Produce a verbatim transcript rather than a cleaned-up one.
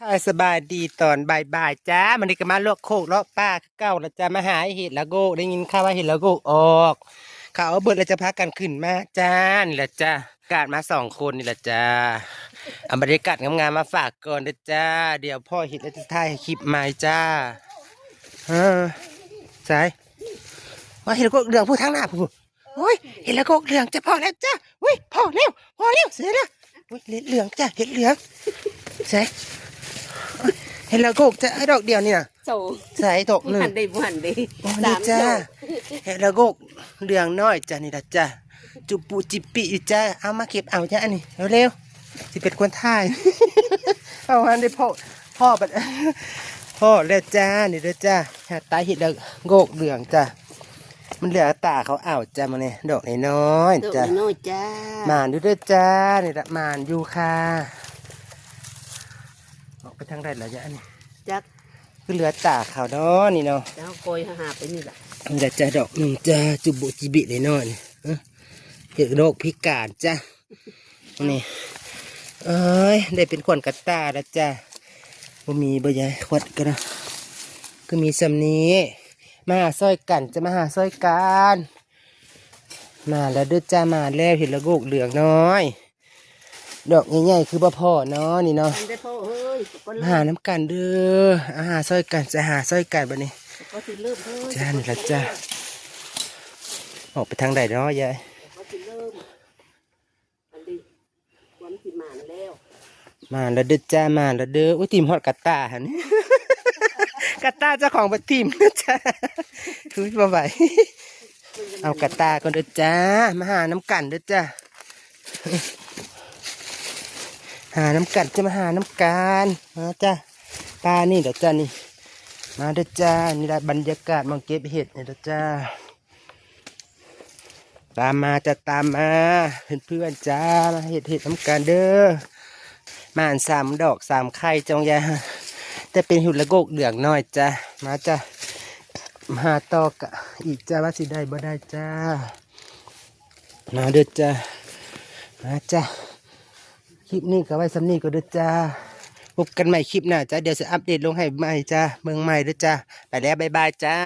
ค่ะ สบายดีตอนบ่ายๆจ้า มันนี้ก็มาเลาะโคกเลาะป่าคือเก่าแล้วจ้า มาหาเห็ดละโงก ได้ยินข่าวว่าเห็ดละโงกออก เขาเอาเบิดแล้วจะพากันขึ้นมาจ้า นี่แหละจ้า อากาศมาสองคนนี่แหละจ้า เอาบรรยากาศงามๆมาฝากก่อนเด้อจ้า เดี๋ยวพ่อเห็ดแล้วจะถ่ายคลิปใหม่จ้า เออ ใส่ ว่าเห็ดละโงกเหลืองพูดทางหน้าพูด โอ้ย เห็ดละโงกเหลืองจ้ะ พอแล้วจ้ะ อุ้ย พอแล้ว พอแล้ว เสร็จแล้ว อุ้ย เห็ดเหลืองจ้ะ เห็ดเหลือง ใส่ เห็ดละโงกจ้ะ ให้ดอกเดียวนี่นะ โส ใส่ดอกหนึ่ง หันได้บ่หันได้ โอ้ สาม นี่จ้ะ ดอก เห็ดละโงกเหลืองน้อยจ้ะ นี่ละจ้ะ จุปุจิปิอยู่จ้ะ เอามาเก็บเอาจ้ะ อันนี้ เร็วๆ สิเป็นคนถ่าย เอาอันนี้พ่อ พ่อบัด พ่อแล้วจ้า นี่เด้อจ้า หาตาเห็ดละโงกเหลืองจ้า มันเหลือตาเขาเอาจ้า มาเนี่ย ดอกน้อยๆ ดอก จ้า น้อยๆจ้า หมานอยู่เด้อจ้า นี่ละหมานอยู่ค่ะ ออกไปทางใดแล้วเนี่ย อันนี้ จัก คือเหลือตาเขาเนาะ นี่เนาะ เจ้าคอยหาไปนี่ล่ะ นี่ละจ้า ดอกหนึ่งจ้า จุบุจิบิเลยเนาะ นี่ เอ้อ เห็ดโรคพิการจ้า นี่ เอ้ย ได้เป็นขวัญกระต่ายแล้วจ้า บ่มีบ่ยาย ขวัญกันนะ คือมีส่ำนี้ มาหาซ่อยกัน จะมาหาซ่อยกัน มาแล้วเด้อจ้า มาแล้ว เห็ดละโงกเหลืองน้อย ดอกใหญ่ๆ คือบ่พอเนาะ นี่เนาะ มันได้พ่อเฮ้ย ก็ มา เริ่ม หาน้ำกันเด้อ อาหาซ่อยกัน จะหาซ่อยกันบัดนี้ ก็สิเริ่มเฮ้ย จ้า นี่ละจ้า ออกไปทางใดเนาะยาย ก็สิเริ่ม อันนี้ วันที่หมานแล้ว หมานแล้วเด้อจ้า หมานแล้วเด้อ อุ้ย ถิ่มฮอดกระต่ายหั่น กระต่ายเจ้าของบ่ถิ่มนะจ้า อุ้ย บ่ไหว เอากระต่ายก่อนเด้อจ้า มาหาน้ำกันเด้อจ้า หาน้ำกัน จะมาหาน้ำกัน มาจ้า ป่านี่เด้อจ้านี่ มาเด้อจ้า นี่ละบรรยากาศหม่องเก็บเห็ดนี่เด้อจ้า ตามมาจ้า ตามมา เพื่อนๆจ้า มาเห็ดเห็ดน้ำกันเด้อ หมานสามดอกสามไข่จองยา แต่เป็นเห็ดละโงกเหลืองน้อยจ้า มาจ้า มาหาต่อกะอีกจ้า ว่าสิได้บ่ได้จ้า มาเด้อจ้า มาจ้า คลิปนี้ก็ไว้ส่ำนี้ก็เด้อจ้า พบกันใหม่คลิปหน้าจ้า เดี๋ยวจะอัปเดตลงให้ใหม่จ้า เมืองใหม่เด้อจ้า ไปแล้ว บ๊ายบายจ้า